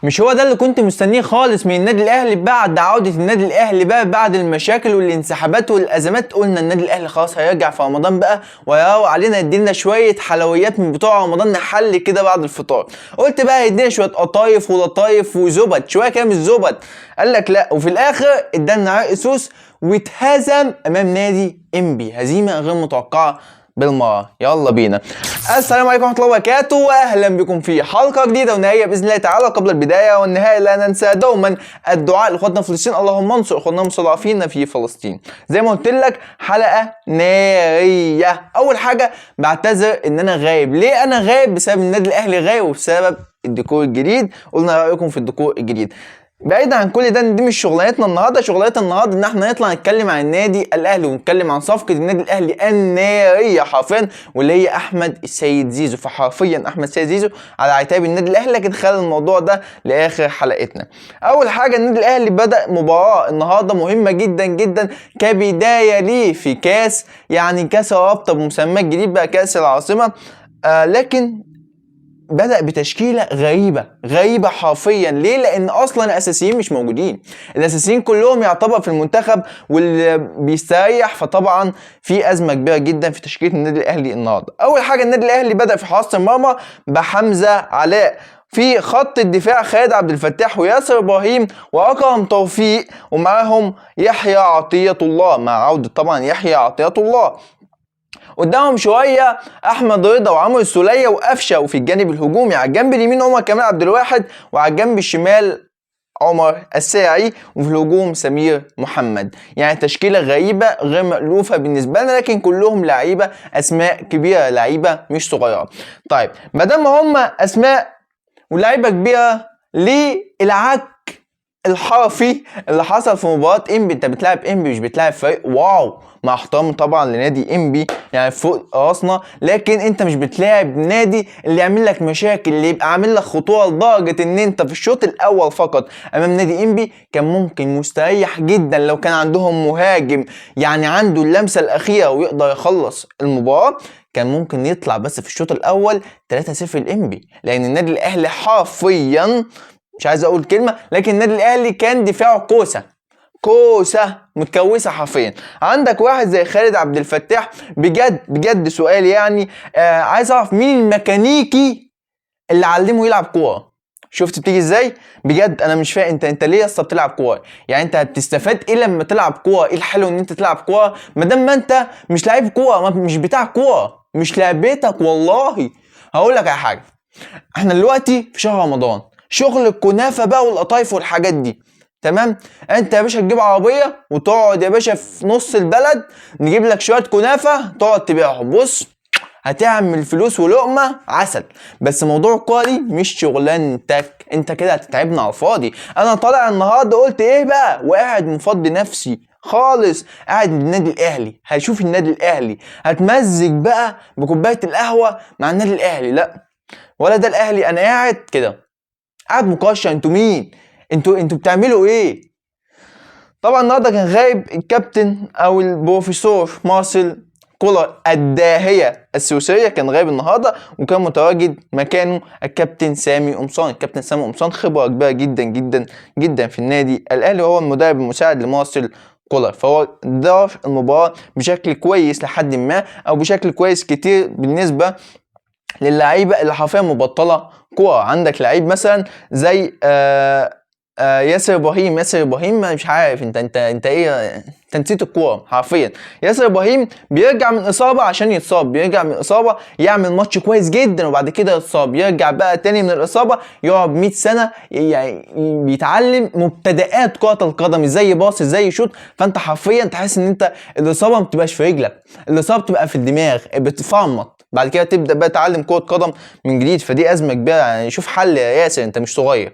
مش هو ده اللي كنت مستنيه خالص من النادي الاهلي بعد عودة النادي الاهلي بقى بعد المشاكل والانسحابات والازمات. قلنا النادي الاهلي خلاص هيرجع في رمضان بقى ويروق علينا، يدينا شوية حلويات من بتوع رمضان نحل كده بعد الفطار. قلت بقى يدينا شوية قطايف ولطايف وزبد، شوية كده من الزبد. قال لك لا، وفي الاخر ادانا عرق سوس واتهزم امام نادي انبي هزيمة غير متوقعة بالمرة. يلا بينا. السلام عليكم ورحمة الله وبركاته، واهلا بكم في حلقة جديدة ونهائيه باذن الله تعالى. قبل البداية والنهاية لا ننسى دوما الدعاء لاخواتنا في فلسطين، اللهم انصر اخواننا المستضعفين في فلسطين. زي ما قلت لك حلقة نارية. اول حاجة بعتذر ان انا غايب. ليه انا غايب؟ بسبب النادي الاهلي غايب وبسبب الديكور الجديد. قلنا رايكم في الديكور الجديد. بعيد عن كل ده، دي مش شغلانتنا النهارده. شغلانتنا النهارده ان احنا نطلع نتكلم عن النادي الاهلي ونتكلم عن صفقة النادي الاهلي النارية حرفيا، واللي هي احمد السيد زيزو. فحرفيا احمد السيد زيزو على عتاب النادي الاهلي، لكن خلي الموضوع ده لاخر حلقتنا. اول حاجة، النادي الاهلي بدا مباراة النهارده مهمة جدا جدا كبداية ليه في كاس، يعني كاس الرابطة بمسمى الجديد بقى كاس العاصمة. لكن بدأ بتشكيلة غريبة غريبة حرفيا. ليه؟ لأن أصلا الأساسيين مش موجودين، الأساسيين كلهم يعتبر في المنتخب واللي بيستريح، فطبعا في أزمة كبيرة جدا في تشكيلة النادي الأهلي النهارده. أول حاجة، النادي الأهلي بدأ في حراسة المرمى بحمزة علاء، في خط الدفاع خالد عبد الفتاح وياسر إبراهيم وأكرم توفيق، ومعاهم يحيى عطية الله، مع عودة طبعا يحيى عطية الله. قدامهم شوية احمد رضا وعمرو السوليه وقفشه، وفي الجانب الهجومي على الجنب اليمين عمر كمال عبد الواحد، وعلى الجنب الشمال عمر الساعي، وفي الهجوم سمير محمد. يعني تشكيله غريبة غير مألوفة بالنسبة لنا، لكن كلهم لعيبة اسماء كبيرة، لعيبة مش صغيرة. طيب ما دام هم اسماء ولاعيبه كبيرة، ليه العك الحرفي اللي حصل في مباراة انبي؟ انت بتلعب انبي، مش بتلعب فريق wow، مع احترامي طبعا لنادي انبي يعني فوق راسنا، لكن انت مش بتلاعب نادي اللي يعمل لك مشاكل، اللي يبقى عامل لك خطورة، لدرجة ان انت في الشوط الاول فقط امام نادي انبي كان ممكن مستريح جدا لو كان عندهم مهاجم يعني عنده اللمسة الاخيرة ويقدر يخلص المباراة، كان ممكن يطلع بس في الشوط الاول 3-0 الانبي. لان النادي الاهلي حرفيا، مش عايز اقول كلمة، لكن النادي الاهلي كان دفاعه كوسة كوسة متكوسه حرفيا. عندك واحد زي خالد عبد الفتاح، بجد بجد سؤال يعني، عايز اعرف مين الميكانيكي اللي علمه يلعب كورة؟ شفت بتيجي ازاي؟ بجد انا مش فاهم انت ليه يا اسطى بتلعب كورة؟ يعني انت هتستفاد ايه لما تلعب كورة؟ ايه الحلو ان انت تلعب كورة ما دام ما انت مش لعيب كورة، مش بتاع كورة، مش لعبتك؟ والله هقول لك على حاجة، احنا دلوقتي في شهر رمضان، شغل الكنافه بقى والقطايف والحاجات دي، تمام؟ انت يا باشا تجيب عربية وتقعد يا باشا في نص البلد، نجيب لك شوية كنافه تقعد تبيعهم، بص هتعمل فلوس ولقمه عسل. بس موضوع الكورة دي مش شغلانتك، انت كده هتتعبنا على الفاضي. انا طالع النهارده قلت ايه بقى، وقاعد مفضي نفسي خالص، قاعد النادي الاهلي، هشوف النادي الاهلي، هتمزج بقى بكوبايه القهوة مع النادي الاهلي. لا ولا ده الاهلي، انا قاعد كده قاعد مكشر. انتوا مين؟ انتوا بتعملوا ايه؟ طبعا النهارده كان غايب الكابتن او البروفيسور مارسيل كولر الداهيه السويسريه، كان غايب النهارده، وكان متواجد مكانه الكابتن سامي قمصان. الكابتن سامي قمصان خبره كبيرة جدا جدا جدا في النادي الاهلي، وهو المدرب المساعد لمارسيل كولر، فهو دار المباراة بشكل كويس لحد ما، او بشكل كويس كتير بالنسبة للعيبة اللي حرفيا مبطله كورة. عندك لعيب مثلا زي ياسر ابراهيم. ياسر ابراهيم مش عارف انت ايه، انت نسيت الكورة حرفيا. ياسر ابراهيم بيرجع من اصابه عشان يتصاب، بيرجع من اصابه يعمل ماتش كويس جدا وبعد كده يتصاب، يرجع بقى تاني من الاصابة يقعد 100 سنة يعني بيتعلم مبتدئات كره القدم، ازاي يباص ازاي يشوط. فانت حرفيا تحس ان انت الاصابة ما بتبقاش في رجلك، الاصابة بتبقى في الدماغ، بتفرمط، بعد كده تبدا بقى تتعلم كره قدم من جديد. فدي ازمة كبيرة يعني، شوف حل يا ياسر، انت مش صغير.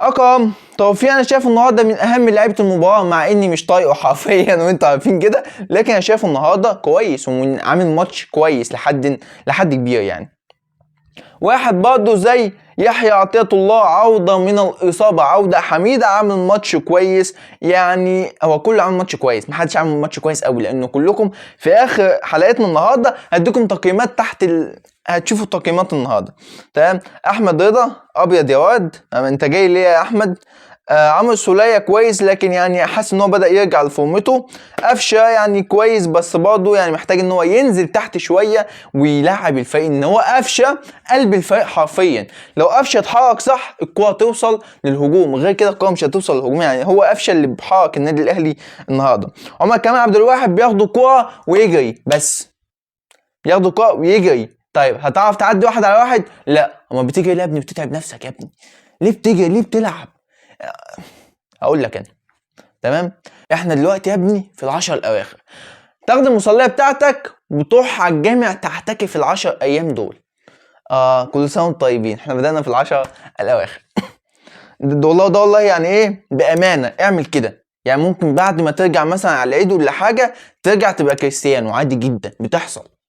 اكرم توفيق انا شايف النهارده من اهم لعيبة المباراة، مع اني مش طايقة حرفيا وانتوا عارفين كده، لكن انا شايفه النهارده كويس وعامل ماتش كويس لحد كبير يعني. واحد برضه زي يحيى عطية الله، عودة من الإصابة، عودة حميدة، عامل ماتش كويس. يعني هو كله عامل ماتش كويس، محدش عامل ماتش كويس قوي، لأنه كلكم في آخر حلقتنا النهاردة هديكم تقييمات تحت هتشوفوا التقييمات النهارده. تمام. احمد رضا ابيض يا واد، انت جاي ليه يا احمد؟ عمرو السولية كويس، لكن يعني حاسس ان هو بدأ يرجع لفورمته. قفشه يعني كويس، بس برضه يعني محتاج ان هو ينزل تحت شوية ويلعب الفريق، ان هو قفشه قلب الفريق حرفيا. لو قفشه اتحرك صح الكورة توصل للهجوم، غير كده الكورة مش هتوصل للهجوم. يعني هو قفشه اللي بيحرك النادي الاهلي النهارده. عمر كمال عبد الواحد بياخد الكورة ويجري، بس ياخد الكورة ويجري. طيب هتعرف تعدي واحد على واحد؟ لا. اما بتجري ليه يا ابني؟ بتتعب نفسك يا ابني، ليه بتجري؟ ليه بتلعب؟ اقول لك انا. تمام. احنا دلوقتي يا ابني في العشر الاواخر، تاخد المصليه بتاعتك وتروح على الجامع تعتكف ال10 ايام دول. كل سنة وانتم طيبين، احنا بدأنا في ال10 الاواخر. ده والله، ده والله يعني ايه بامانه، اعمل كده. يعني ممكن بعد ما ترجع مثلا على العيد ولا حاجة ترجع تبقى كريستيانو عادي جدا،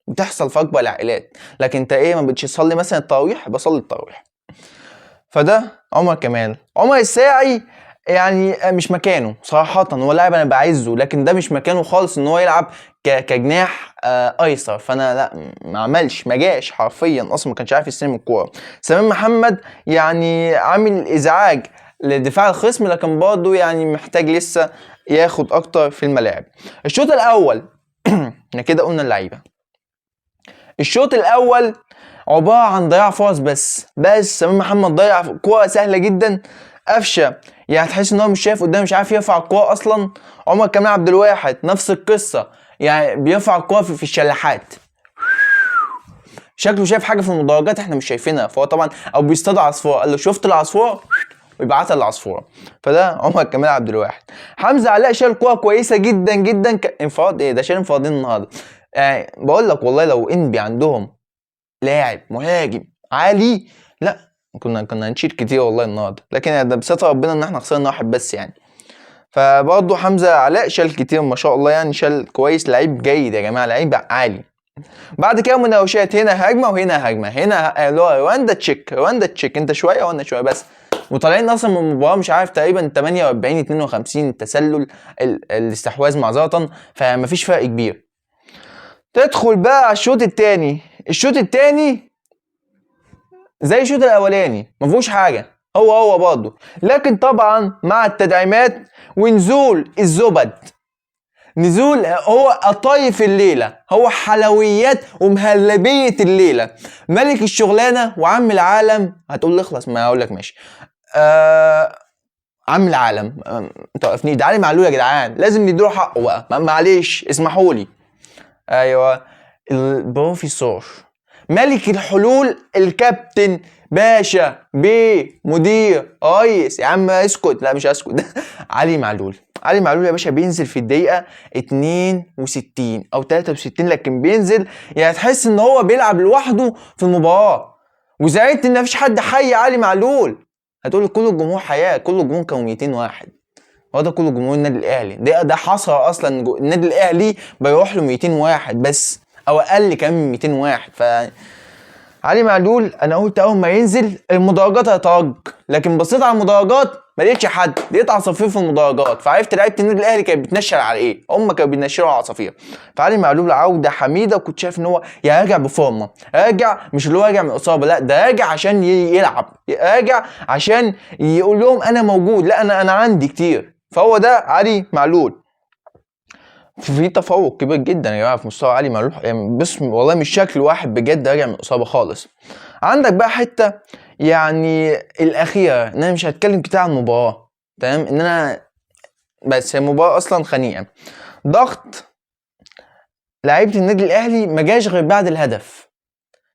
بتحصل في اكبر العائلات. لكن انت ايه، ما بتش تصلي مثلا التراويح؟ بصلي التراويح. فده عمر كمال. عمر الساعي يعني مش مكانه صراحة، هو لاعب انا بعزه، لكن ده مش مكانه خالص ان هو يلعب كجناح ايسر. فانا لا، ما عملش، ما جاش حرفيا اصلا، ما كانش عارف يستلم الكورة. سليمان محمد يعني عامل ازعاج لدفاع الخصم، لكن برضه يعني محتاج لسه ياخد اكتر في الملاعب. الشوط الاول احنا كده قلنا اللعيبة. الشوط الاول عبارة عن ضياع فرص بس سليمان محمد ضيع كورة سهلة جدا. قفشه يعني تحس ان هو مش شايف قدامه، مش عارف يرفع الكورة اصلا. عمر كمال عبد الواحد نفس القصة، يعني بيرفع الكورة في الشلاحات، شكله شايف حاجة في المدرجات احنا مش شايفينها، فهو طبعا او بيصطاد عصفوره، قال له شفت العصفوره ويبعتها للعصفوره. فده عمر كمال عبد الواحد. حمزة علاء شال كورة كويسة جدا جدا، انفراد ايه ده، شال انفرادين النهارده. يعني بقول لك والله لو انبي عندهم لاعب مهاجم عالي، لا كنا هنشيل كتير والله النهارده، لكن ده بستر ربنا ان احنا خسرنا واحد بس يعني. فبرضه حمزة علاء شال كتير ما شاء الله، يعني شال كويس، لعيب جيد يا جماعة، لعيب عالي. بعد كده مناوشات، هنا هجمة وهنا هجمة، هنا اللي هو رواندا تشيك، رواندا تشيك، انت شوية وانا شوية بس. وطالعين اصلا من المباراة مش عارف تقريبا 48-52 تسلل الاستحواذ مع زلطن، فمفيش فرق كبير. تدخل بقى على الشوط الثاني. الشوط الثاني زي الشوط الاولاني، ما فيهوش حاجة، هو برضه، لكن طبعا مع التدعيمات ونزول الزبد، نزول هو قطايف الليلة، هو حلويات ومهلبيه الليلة، ملك الشغلانة وعم العالم. هتقول لي اخلص، ما هقول لك ماشي. عم العالم، توقفني، ده علي معلول يا جدعان، لازم نديله حقه بقى، معلش اسمحوا لي. ايوه البروفيسور ملك الحلول، الكابتن باشا بيه مدير ريس، يا عم اسكت، لا مش هسكت. علي معلول، علي معلول يا باشا بينزل في الدقيقة 62 أو 63، لكن بينزل يعني تحس إن هو بيلعب لوحده في المباراة. وزعلت إن مفيش حد حي علي معلول. هتقول كل الجمهور حياة، كل الجمهور كانوا 200 واحد، هو ده كل جمهور النادي الأهلي، ده حصر أصلا. النادي الأهلي بيروح له 200 واحد بس أو أقل كمان من 200 واحد. ف علي معلول انا قلت اول ما ينزل المدرجات هيترج، لكن بصيت على المدرجات ما لقيتش حد، لقيت عصافير في المدرجات، فعرفت لعيبة النادي الاهلي كانت بتنشر على ايه، هم كانوا بينشروا على عصافير. فعلي معلول عوده حميده، وكنت شايف ان هو يعني راجع بفورمه، راجع مش اللي هو راجع من اصابه، لا ده راجع عشان يلعب، راجع عشان يقول لهم انا موجود، لا انا عندي كتير. فهو ده علي معلول. في تفوق كبير جدا يا جماعة في مستوى علي معلول، يعني بس والله مش شكل واحد بجد راجع من اصابه خالص. عندك بقى حتة يعني الاخيرة، ان انا مش هتكلم كتير عن المباراة، تمام، ان انا بس هي المباراة اصلا خنيقه. ضغط لعيبة النادي الاهلي ما جاش غير بعد الهدف.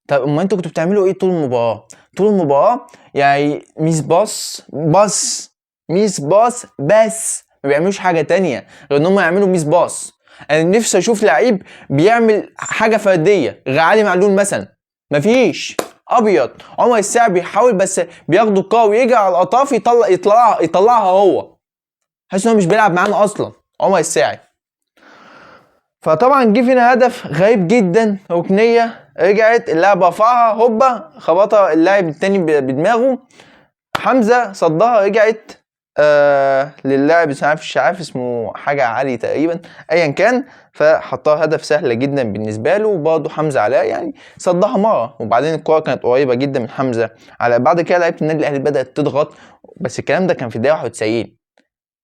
طب اما انتوا كنتوا بتعملوا ايه طول المباراة؟ طول المباراة يعني miss pass بس، miss pass بس، ما بيعملوش حاجة تانية غير ان هم يعملوا miss pass. انا نفسي اشوف لعيب بيعمل حاجة فردية غير علي معلول مثلا، مفيش. ابيض عمر الساعي بيحاول بس بياخدوا الكورة ويجي على الاطراف يطلعها هو، حاسس ان هو مش بيلعب معانا اصلا عمر الساعي. فطبعا جه فينا هدف غريب جدا، ركنيه رجعت اللاعب رفعها هوبا خبطها اللاعب التاني بدماغه، حمزة صدها رجعت للاعب مش عارف اسمه حاجة علي تقريبا، ايا كان، فحطها هدف سهلة جدا بالنسبة له. وبرضه حمزة علاء يعني صدها مرة، وبعدين الكره كانت قريبه جدا من حمزة علاء. بعد كده لعيبة النادي الاهلي بدات تضغط، بس الكلام ده كان في الدقيقة 91،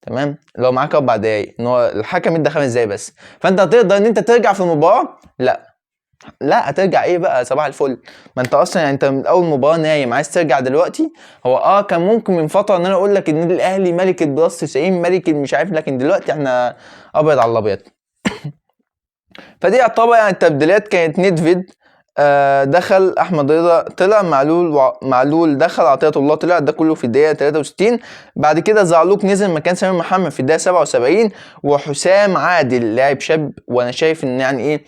تمام؟ لو معاك 4 دقايق، ان هو الحكم ادى 5 دقايق بس، فانت هتقدر ان انت ترجع في المباراة؟ لا لا، هترجع ايه بقى؟ صباح الفل، ما انت اصلا يعني انت من اول مباراة نايم، عايز ترجع دلوقتي؟ هو كان ممكن من فترة ان انا اقول لك النادي الاهلي ملك ال plus 90، ملك مش عارف، لكن دلوقتي احنا ابيض على الابيض. فدي يعتبر يعني التبديلات كانت نيدفيد دخل، احمد رضا طلع، معلول دخل، عطية الله طلع، ده كله في الدقيقة 63. بعد كده زعلوك نزل مكان سامي محمد في الدقيقة 77، وحسام عادل لاعب شاب، وانا شايف ان يعني ايه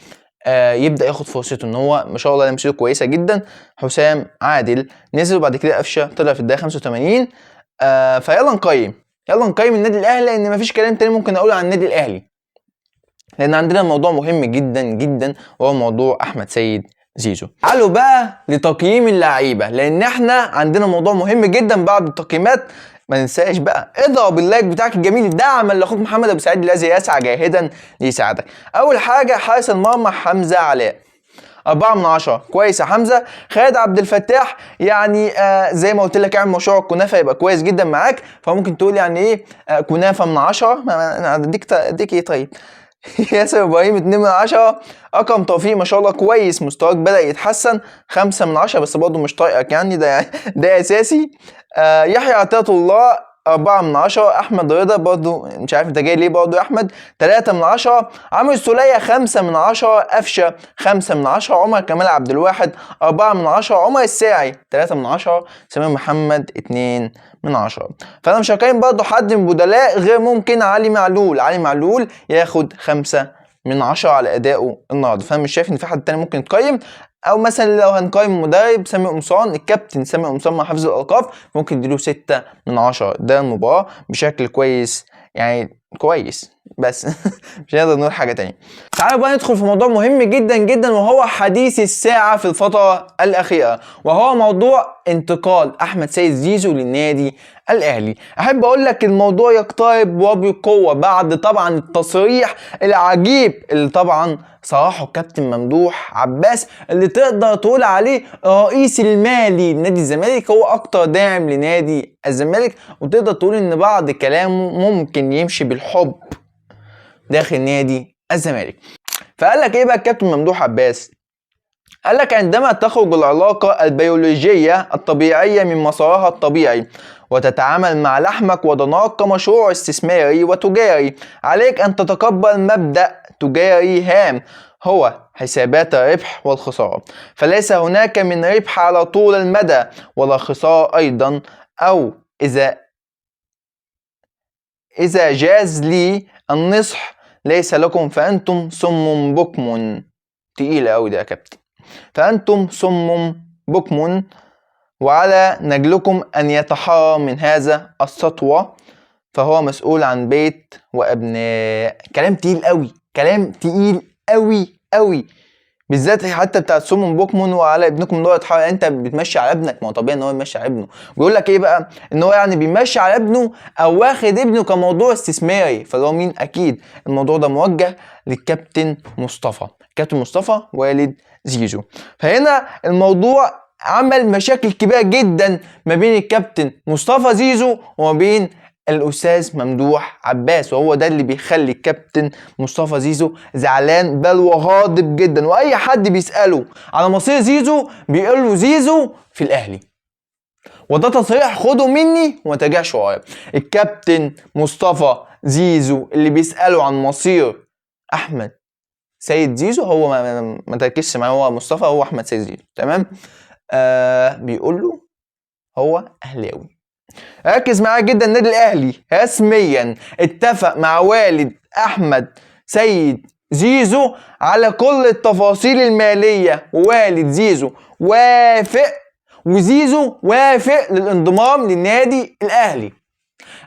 يبدا ياخد فرصته، ان هو ما شاء الله لمسته كويسة جدا. حسام عادل نزل، وبعد كده قفشه طلع في الدقيقة 85. فيلا نقيم، يلا نقيم النادي الاهلي، لان مفيش كلام تاني ممكن اقوله عن النادي الاهلي، لان عندنا موضوع مهم جدا جدا، وهو موضوع احمد سيد زيزو. تعالوا بقى لتقييم اللعيبة، لان احنا عندنا موضوع مهم جدا بعد التقييمات. ما ننساش بقى اضرب ال like بتاعك الجميل دعما لاخوك محمد ابو سعيد الذي يسعى جاهدا ليساعدك. اول حاجة حارس المرمى حمزة علاء، 4 من 10، كويس يا حمزة. خالد عبد الفتاح يعني زي ما قلت لك اعمل مشروع الكنافه يبقى كويس جدا معاك، فممكن تقول يعني ايه كنافه من 10، اديك ايه طيب. ياسر ابراهيم 2 من 10. اكرم توفيق ما شاء الله كويس، مستواك بدأ يتحسن، 5 من 10، بس برضه مش طايقك يعني، ده اساسي. يحيى عطية الله 4 من 10. احمد رضا برضه مش عارف انت جاي ليه برضه يا احمد، 3 من 10. عمرو السولية 5 من 10. قفشة 5 من 10. عمر كمال عبد الواحد 4 من 10. عمر الساعي 3 من 10. سمير محمد 2 من 10. فانا مش هقيم برضه حد من بدلاء غير ممكن علي معلول. علي معلول ياخد 5 من 10 على ادائه النهارده، فانا مش شايف ان في حد تاني ممكن يتقيم. او مثلا لو هنقيم مدرب سامي قمصان، الكابتن سامي قمصان مع حفظ الالقاب، ممكن نديله 6 من 10. ده المباراة بشكل كويس يعني، كويس بس مش هنقدر نقول حاجة تانية. تعالوا بقى ندخل في موضوع مهم جدا جدا، وهو حديث الساعة في الفترة الاخيرة، وهو موضوع انتقال احمد سيد زيزو للنادي الاهلي. احب اقول لك الموضوع يقترب وبقوة بعد طبعا التصريح العجيب اللي طبعا صراحة كابتن ممدوح عباس، اللي تقدر تقول عليه رئيس المالي لنادي الزمالك، هو اكتر داعم لنادي الزمالك، وتقدر تقول ان بعض كلامه ممكن يمشي بالحب داخل نادي الزمالك. فقال لك ايه بقى الكابتن ممدوح عباس؟ قال لك عندما تخرج العلاقة البيولوجية الطبيعية من مسارها الطبيعي وتتعامل مع لحمك وضناك كمشروع استثماري وتجاري، عليك أن تتقبل مبدأ تجاري هام هو حسابات الربح والخسارة، فليس هناك من ربح على طول المدى ولا خسارة أيضا، أو إذا جاز لي النصح ليس لكم فأنتم سم بكم. تقيلة أوي ده يا كابتن. فأنتم سم بكم، وعلى نجلكم أن يتحرى من هذا السطوة، فهو مسؤول عن بيت وأبناء. كلام تقيل أوي، كلام تقيل أوي أوي، بالذات حتى بتاعت سم بكم وعلى ابنكم ان هو يتحرى. انت بتمشي على ابنك، ما هو طبيعي ان هو يمشي على ابنه. بيقول لك ايه بقى؟ ان هو يعني بيمشي على ابنه او واخد ابنه كموضوع استثماري. فاللي هو مين؟ اكيد الموضوع ده موجه للكابتن مصطفى، كابتن مصطفى والد زيزو. فهنا الموضوع عمل مشاكل كبيرة جدا ما بين الكابتن مصطفى زيزو وما بين الاستاذ ممدوح عباس، وهو ده اللي بيخلي الكابتن مصطفى زيزو زعلان بل وغاضب جدا. واي حد بيساله على مصير زيزو بيقول له زيزو في الاهلي، وده تصريح خده مني وما ترجعش ورايا. الكابتن مصطفى زيزو اللي بيساله عن مصير احمد سيد زيزو، هو ما تركزش معاه، هو مصطفى، هو احمد سيد زيزو، تمام؟ بيقول له هو اهلاوي. ركز معايا جدا، النادي الاهلي رسميا اتفق مع والد احمد سيد زيزو على كل التفاصيل المالية، ووالد زيزو وافق، وزيزو وافق للانضمام للنادي الاهلي.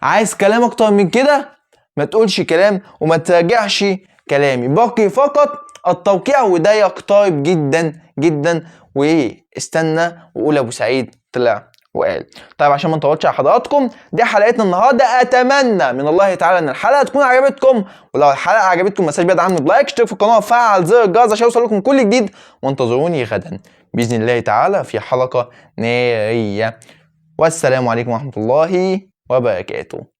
عايز كلام اكتر من كده؟ ما تقولش كلام وما تراجعش كلامي. باقي فقط التوقيع، وده يقترب جدا جدا، واستنى وقول ابو سعيد طلع وقال. طيب عشان ما نطولش على حضراتكم، دي حلقتنا النهارده. اتمنى من الله تعالى ان الحلقة تكون عجبتكم، ولو الحلقة عجبتكم ما تنساش بقى دعمني ب like، اشترك في القناة، وفعل زر الجرس عشان يوصل لكم كل جديد، وانتظروني غدا باذن الله تعالى في حلقة نارية. والسلام عليكم ورحمة الله وبركاته.